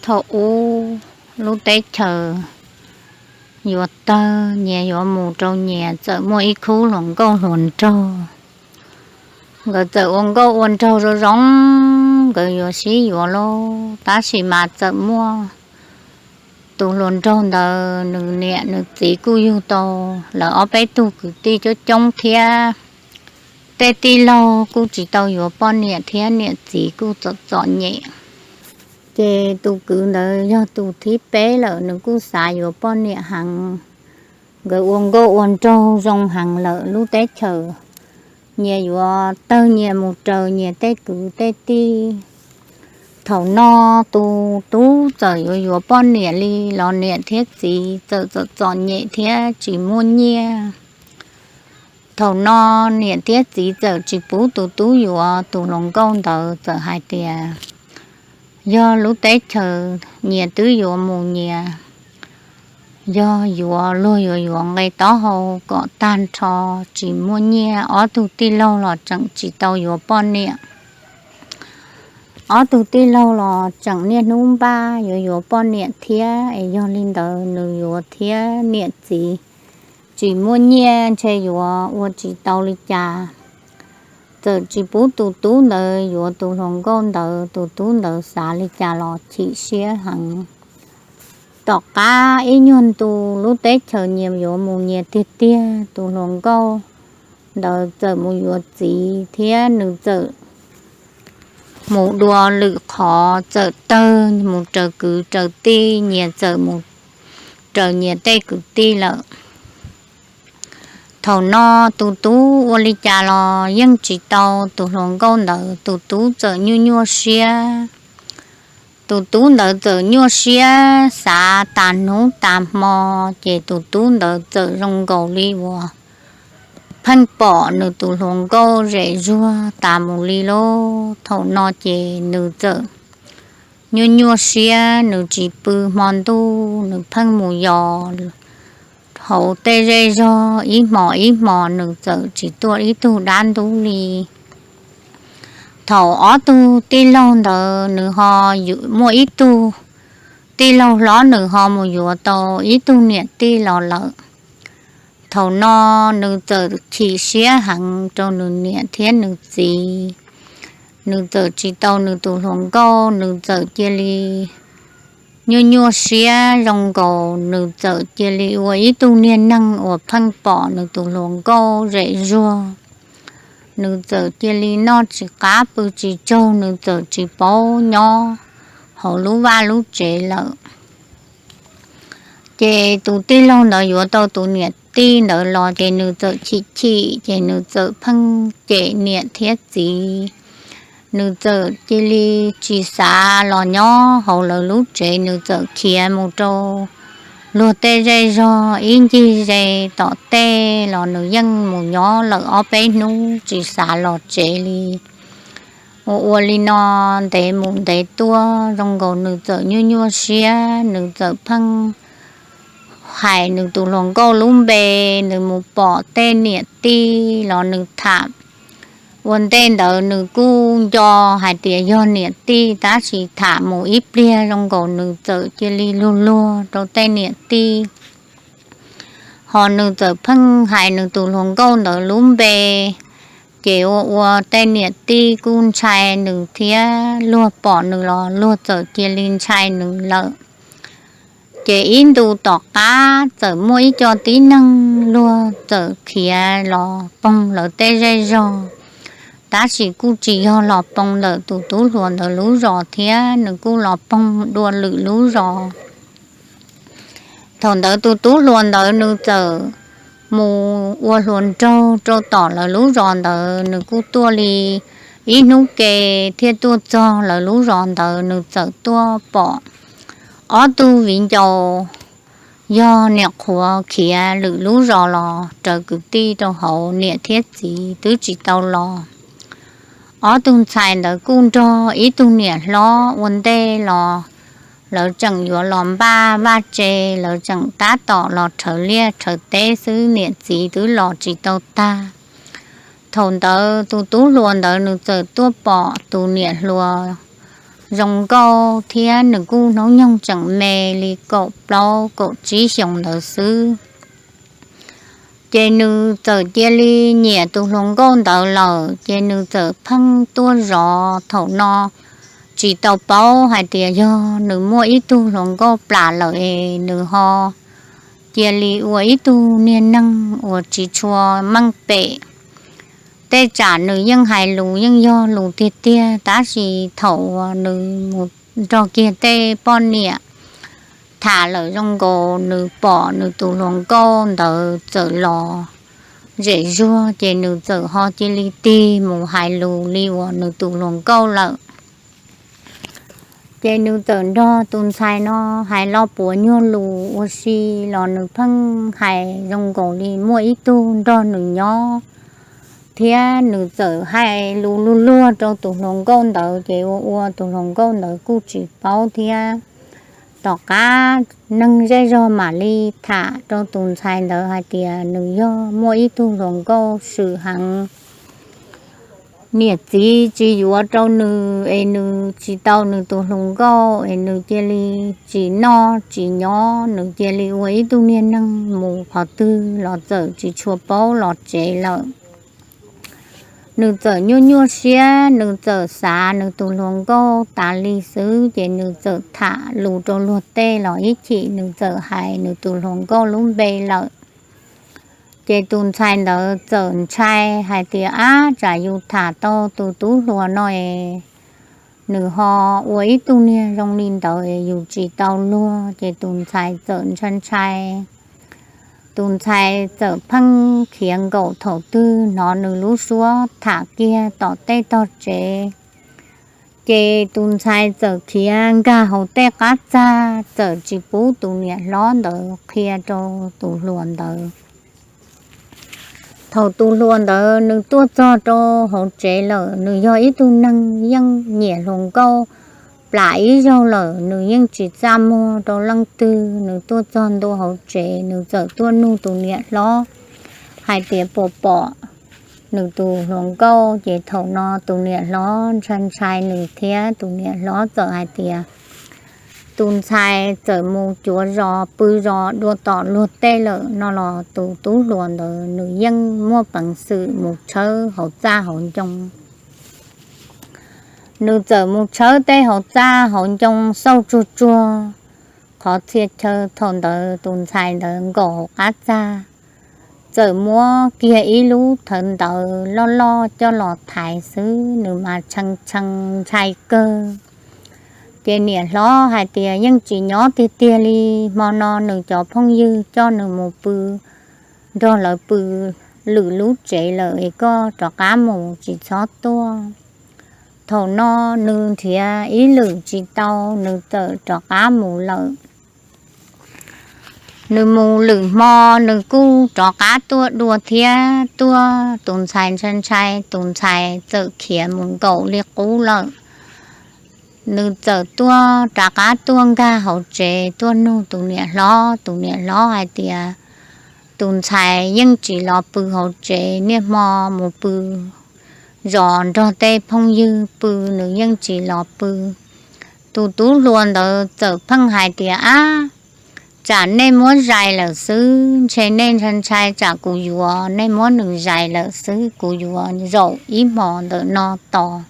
Thaum ub lub teb chaws yuav tawg, nyias yuav mus rau nyias, txawm muaj ib khub hluas nkauj hluas nraug, nkawd txawm ua nkauj ua nraug zoo zoo, nkawd yuav sib yuav lauj. Tab sis mas txawm muaj tus hluas nraug ntawd nws niam nws txiv kuj yug tau lawv ob peb tug kwv tij coob coob thiab, tej tij laug kuj tsis tau yuav poj niam thiab niam txiv kuj txom txom nyem. Ces tus kwv ntawd yog tus thib peb lawm, nws kuj xav yuav poj niam heev. Nkawd ua nkauj ua nraug zoo heev lawm, lub teb chaws nyias yuav tawg, nyias mus raws nyias tej kwv tej tij. Thaum no tus tub txawm yuav yuav poj niam li los niam thiab txiv txawm txom txom nyem thiab tsis muaj nyiaj. Thaum no niam thiab txiv txawm tsis pub tus tub yuav tus hluas nkauj ntawd, txawm hais tias yog lub teb chaws nyias twb yuav mus nyias, yog yuav luag yuav yuav nqe taub hau kom tag nrho, tsis muaj nyiaj. Ob tug tij laug los tseem tsis tau yuav poj niam. Ob tug tij laug los tseem niaj hnub npaj yuav yuav poj niam thiab, es yog li ntawd nws yuav thiab niam txiv tsis muaj nyiaj, ntshe yuav ua tsis tau li cas. Txawm tsis pub tus tub ntawd yuav tus hluas nkauj ntawd, tus tub ntawd xav li cas los chim siab heev. Tom qab ib nyuag ntu, lub teb chaws nyias yuav mus nyias tiag tiag, tus hluas nkauj ntawd txawm mus yuav txiv thiab nws txawm mus dua lwm qhov, txawm tawg mus raws kwv raws tij, nyias txawm mus raws nyias tej kwv tij lawm. Thaum no tus tub ua li cas los yeej tsis tau tus hluas nkauj ntawd, tus tub txawm nyuaj nyuaj siab. Tus tub ntawd txawm nyuaj siab xav tas hnub tas hmo, ces tus tub ntawd txawm zoo nkaus li uas pheej pom nws tus hluas nkauj zem zuag tas mus li lauj. Thaum no ces nws txawm nyuaj nyuaj siab, nws tsis pw hmo ntuj, nws pheej mus yos hauv tej zej zog, ib hmos ib hmos nws txawm tsis tuaj ib tug dab ntub li. Thaum ob tug tij laug ntawd nws ho muaj ib tug tij laug hlob, nws ho mus yuav tau ib tug niam tij los lawm. Thaum no nws txawm chim siab heev rau nws niam thiab nws txiv. Nws txawm tsis tau nws tus hluas nkauj, nws txawm cia li nyuaj nyuaj siab zoo nkaus, nws txawm cia li ua ib tug niag neeg uas pheej pom nws tus hluas nkauj zem zuag. Nws txawm cia li noj tsis qab pw tsis tsaug, nws txawm tsis paub nyob hauv lub vaj lub tsev lawm. Ces tus tij laug ntawd yuav tau tus niam tij ntawd los ces nws txawm chim chim, ces nws txawm pheej cem niam thiab txiv. Nws txawm cia li tsis xav los nyob hauv lawv lub tsev, nws txawm khiav mus rau luag tej zej zog ib ncig ze tom tej los nws yeej mus nyob lawm ob peb hnub tsis xav los tsev li. Ua ua li no ntev mus ntev tuaj, zoo nkaus nws txawm nyuaj nyuaj siab, nws txawm pheej hais nws tus hluas nkauj lub npe, nws mus pom tej niam tij los nws tham. Ua ntej ntawd nws kuj nco hais tias yog niam tij, tab sis tham mus ib pliag zoo nkaus nws txawm cia li luag luag rau tej niam tij. Ho nws txawm pheej hais nws tus hluas nkauj ntawd lub npe, ces ua ua tej niam tij kuj ntshai nws thiab luag pom nws los luag txawm cia li ntshai nws lawm. Ces ib ntu tom qab txawm muaj ib co tib neeg luag txawm khiav los poog lawv tej zej zog, tab sis kuj tsis yog los poog ntawm tus tub hluas ntawd lub zos thiab, nws kuj los poog dua lwm lub zos. Thaum ntawd tus tub hluas ntawd nws txawm mus ua hluas nraug rau tom lawv lub zos ntawd, nws kuj tuaj li ib hnub ke thiaj tuaj txog lawv lub zos ntawd, nws txawm tuaj pom ob tug viv ncaus yog niam qhuav khiav lwm lub zos los raws kwv tij rau hauv, niam thiab txiv twb tsis tau los. Ob tug ntxhais ntawd kuj nrog ib tug niam hlob ua ntej los, lawv tseem yuav los npaj vaj tse, lawv tseem tab tom los rhawv liaj rhawv teb xwb, niam txiv twb los tsis tau tag. Thaum ntawd tus tub hluas ntawd nws txawm tuaj pom tus niam hluas zoo nkauj thiab nws kuj hnub nyoog tseem me li kaum plaub kaum tsib xyoos ntawd xwb. Ces nws txawm cia li nyiam tus hluas nkauj ntawd lawm, ces nws txawm pheej tuaj zov. Thaum no tsis tau paub hais tias yog nws muaj ib tug hluas nkauj plam lawm es nws ho cia li ua ib tug niag neeg uas tsis tshua meej pem. Tej tsam nws yeej hais lus yeej yog lus tiag tiag, tab sis thaum uas nws mus nrog kiag tej poj niam tham lawm zoo nkaus nws pom nws tus hluas nkauj ntawd txawm los zem zuag, ces nws txawm ho cia li tig mus hais lus li uas nws tus hluas nkauj lawm. Ces nws txawm nrog tus ntxhais no hais lo puav nyuag lus ua si los nws pheej hais zoo nkaus li muaj ib tug nrog nws nyob, thiab nws txawm hais lus luag luag rau tus hluas nkauj ntawd, ces ua ua tus hluas nkauj ntawd kuj tsis paub thiab. Tom qab neeg zej zog mam li tham rau tus ntxhais ntawd hais tias nws yog muaj ib tug hluas nkauj swm heev, niam txiv tsis yuav rau nws es nws tsis tau nws tus hluas nkauj es nws cia li tsis noj tsis nyob, nws cia li ua ib tug niag neeg mus qhov twg los txawm tsis tshua paub los tsev lawm. Nws txawm nyuaj nyuaj siab, nws txawm xav nws tus hluas nkauj tas li xwb, ces nws txawm tham lus rau luag tej los ib chim nws txawm hais nws tus hluas nkauj lub npe lawm. Ces tus ntxhais ntawd txawm ntshai hais tias, ab, tsam yus tham tau tus tub hluas no es nws ho ua ib tug niag zoo li ntawd es yus tsis tau luag. Ces tus ntxhais txawm ntshai ntshai. Tus ntxhais txawm pheej khiav nkaum thaum twg hnov nws lub suab tham kiag tom tej tog tsev. Ces tus ntxhais txawm khiav nkag hauv tej qab txag, txawm tsis pub tus niam hlob ntawd qhia rau tus hluas ntawd. Thaum tus hluas ntawd nws tuaj txog rau hauv tsev lawm, nws yog ib tug neeg yeej nyiam hluas nkauj, plam ib zaug lawm nws yeej tsis txaj muag rau leej twg. Nws tuaj txog ntua hauv tsev, nws txawm tuaj nug tus niam hlob hais tias puas pom nws tus hluas nkauj. Ces thaum no tus niam hlob ntshai ntshai nws thiab tus niam hlob txawm hais tias tus ntxhais txawm mus cuav zos pw zos dua tom luag tej lawm no los tus tub hluas ntawd nws yeej muaj peev xwm mus tshawb hauv txaj hauv ncoo. Nws txawm mus tshawb tej hauv txaj hauv ncoo xauj tsuag tsuag qhov txhia chaw. Thaum ntawd tus ntxhais ntawd nkaum hauv qab txag, txawm muab kiag ib lub thawv ntawd loj loj coj los thaiv xwb, nws mas tshee tshee ntshai kawg. Ces niam hlob hais tias yeej tsis nyob tiag tiag li, hmo no nws cov phooj ywg coj nws mus pw, nrog lawv pw lwm lub tsev lawm es koj rov qab mus tsis txhob tuaj. Thaum no nws nrhiav ib lwm tsis tau, nws txawm rov qab mus lawm. Nws mus lwm hmo nws kuj rov qab tuaj dua thiab, tuaj tus ntxhais ntshai ntshai, tus ntxhais txawm khiav mus nkaum li qub lawm. Nws txawm tuaj rov qab tuaj nkag hauv tsev tuaj nug tus niam hlob, tus niam hlob hais tias tus ntxhais yeej tsis los pw hauv tsev, niaj hmo mus pw zos nrog tej phooj ywg pw, nws yeej tsis los pw. Tus tub hluas ntawd txawm pheej hais tias, ab, tsam nej muab zais lawm xwb, ntshe nej ntshai ntshai tsam kuv yuav, nej muab nws zais lawm xwb, kuv yuav zaum ib hmos ntawm no tos.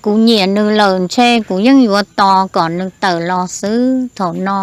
Kuv nyiam nws lawm, ntshe kuv yeej yuav tos kom nws tawm los xwb. Thaum no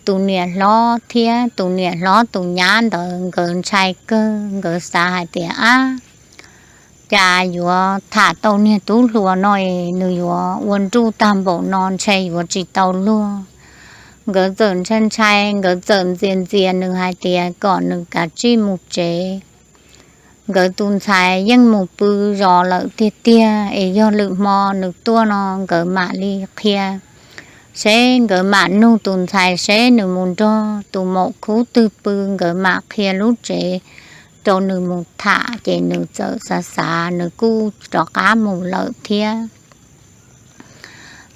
tus niam hlob thiab tus niam hlob tus nyab ntawd nkawd ntshai kawg, nkawd xav hais tias, ab, cas yuav tham tau niag tub hluas no es nws yuav ua nruj tag npaum no, ntshe yuav tsis tau luag. Nkawd txawm ntshai ntshai, nkawd txawm ntxias ntxias nws hais tias kom nws kav tsij mus tsev. Nkawd tus ntxhais yeej mus pw zos lawm tiag tiag, es yog lwm hmo nws tuaj no nkawd mam li qhia, seb nkawd mam nug tus ntxhais seb nws mus nrog tus maum khub twg pw, nkawd mam qhia lub tsev rau nws mus tham. Ces nws txawm xav xav nws kuj rov qab mus lawm thiab.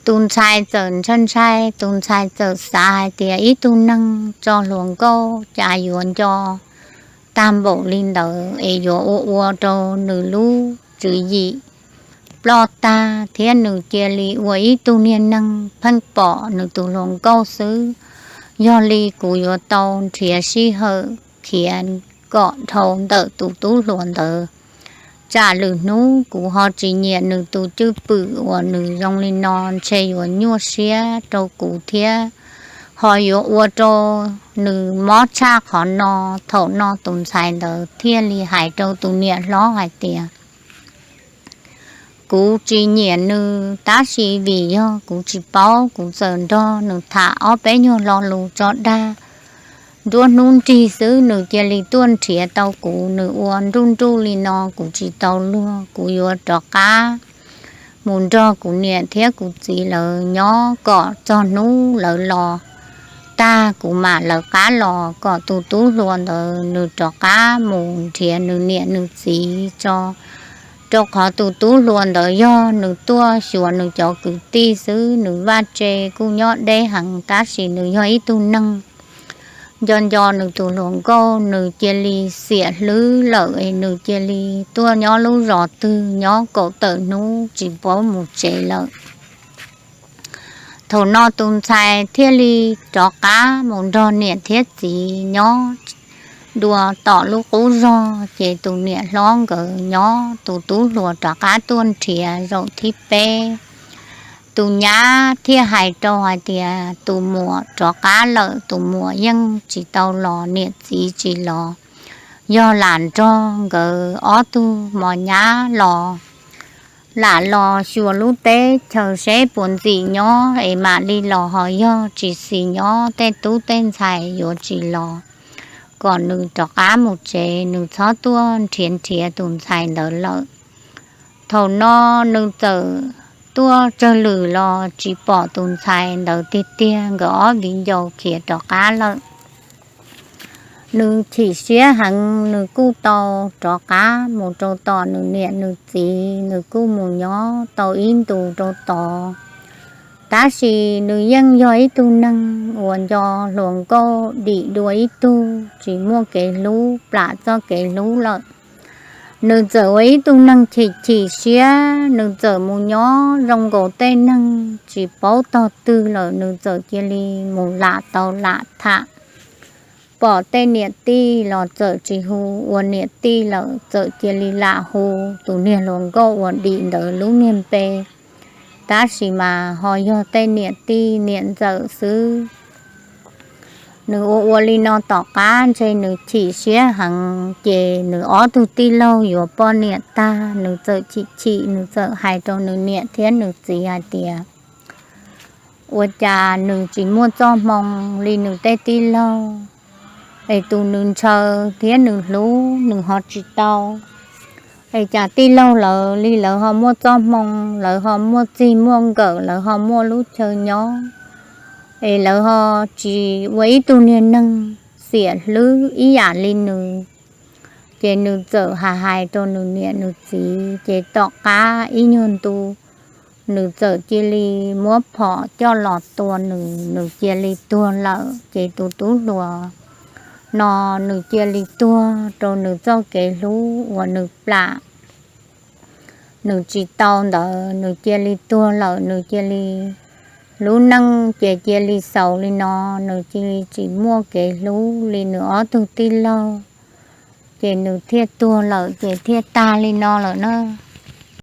Tus ntxhais txawm ntshai ntshai, tus ntxhais txawm xav hais tias ib tug neeg tso hluas nkauj cas yuav nco tag npaum li ntawd es yuav ua ua rau nws lub tswv yim ploj tag thiab nws cia li ua ib tug niag neeg pheej pom nws tus hluas nkauj xwb. Yog li kuv yuav tau nrhiav sij hawm khiav kom dhau ntawm tus tub hluas ntawd, tsam lwm hnub kuv ho tsis nyiam nws tus cwj pwm uas nws zoo li no, ntshe yuav nyuaj siab rau kuv thiab ho yuav ua rau nws mob tshaj qhov no. Thaum no tus ntxhais ntawd thiaj li hais rau tus niam hlob hais tias, kuv tsis nyiam nws, tab sis vim yog kuv tsis paub, kuv txawm nrog nws tham ob peb nyuag lo lus tso dag. Nruab hnub nrig xwb nws cia li tuaj nrhiav tau kuv, nws ua nruj nruj li no kuv tsis tau luag, kuv yuav rov qab mus nrog kuv niam thiab kuv txiv lawv nyob kom txog hnub lawv los tag kuv mam lawv qab los, kom tus tub hluas ntawd nws rov qab mus nrhiav nws niam nws txiv tso. Rau qhov tus tub hluas ntawd yog nws tuaj xyuas nws cov kwv tij xwb, nws vaj tse kuj nyob deb heev, tab sis nws yog ib tug neeg nco nco nws tus hluas nkauj, nws cia li xiam hlwb lawm es nws cia li tuaj nyob lub zos twg nyob kaum tawm hnub tsis paub mus tsev lawm. Thaum no tus ntxhais thiaj li rov qab mus nrog niam thiab txiv nyob dua tom lub qub zog, ces tus niam hlob nkawd nyob, tus tub hluas rov qab tuaj nrhiav zaum thib peb. Tus nyab thiaj hais rau hais tias, tus muam rov qab lawm, tus muam yeej tsis tau los, niam txiv tsis los. Yog lam nrog nkawd ob tug mos nyab los, lam los xyuas lub teb chaws seb puas ntxim nyob es mam li los, ho yog tsis xis nyob tej tub tej ntxhais yuav tsis los, kom nws rov qab mus tsev, nws txhob tuaj nrhiav nrhiav tus ntxhais ntawd lawm. Thaum no nws txawm tuaj tsawg lwm los tsis pom tus ntxhais ntawd tiag tiag, nkawd ob viv ncaus khiav rov qab lawm. Nws chim siab heev, nws kuj tau rov qab mus rau tom nws niam nws txiv, nws kuj mus nyob tau ib ntus rau tod. Tab sis nws yeej yog ib tug neeg uas nco hluas nkauj dim dua ib tug, tsis muaj kev hlub, plam txoj kev hlub lawm. Nws txawm ua ib tug neeg chim chim siab, nws txawm mus nyob zoo nkaus tej neeg tsis paub tog twg lawm, nws txawm cia li mus lam tau lam tham. Pom tej niam tij los txawm tsis hu ua niam tij lawm, txawm cia li lam hu tus niag hluas nkauj uas dim ntawd lub niag npe, tab sis mas ho yog tej niam tij niam ntxawm xwb. Nws ua ua li no tom qab ntshe nws chim siab heev, ces nws ob tug tij laug yuav poj niam tag, nws txawm chim chim, nws txawm hais rau nws niam thiab nws txiv hais tias, ua cas nws tsis muaj txoj hmoo li nws tej tij laug, es tus nws ntshaw thiab nws hlub nws ho tsis tau. Es cas tij laug lawv li lawv ho muaj txoj hmoo, lawv ho muaj txij muaj nkawm, lawv ho muaj lub chaw nyob, es lawv ho tsis ua ib tug niag neeg xiam hlwb ib yam li nws. Ces nws txawm hais hais rau nws niam nws txiv, ces tom qab ib nyuag ntu nws txawm cia li muab phom coj los tua nws, nws cia li tuag lawm. Ces tus tub hluas no nws cia li tuag rau nws txoj kev hlub uas nws plam nws tsis tau ntawd, nws cia li tuag lawm, nws cia li, lub neej ces cia li xaus li no, nws cia li tsis muaj kev hlub li nws ob tug tij laug, ces nws thiaj tuag lawm, ces thiaj tag li no lawm na.